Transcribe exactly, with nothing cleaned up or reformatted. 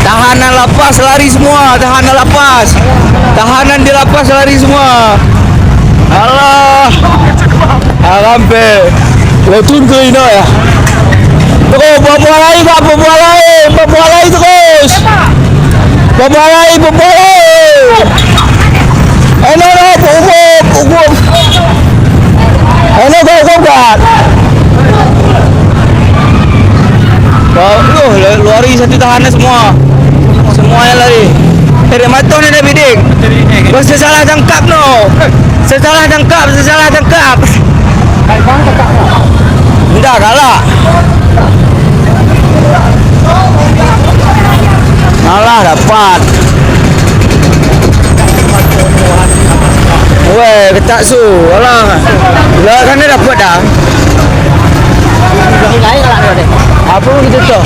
Tahanan lapas lari semua, tahanan lapas. Tahanan di lapas lari semua. Alah. Alam pe. Lotun ke ino ya. Terus, buah-buah lain, Pak, buah-buah lain, buah-buah lain terus. Buah-buah lain, buah-buah lain. Eh, no, no, pukul, pukul. Eh, no, go, go, go. Wah, uh, lu-, luari satu tahanan semua. Semua yang lari. Eh, dek matoh ni dah bidik. Bos, salah tangkap no. Salah tangkap, salah tangkap. Ndak galak. Alah, dapat. Weh, ketak su. Alah. Lah, kan dia dapat dah. Apa pun kita tu?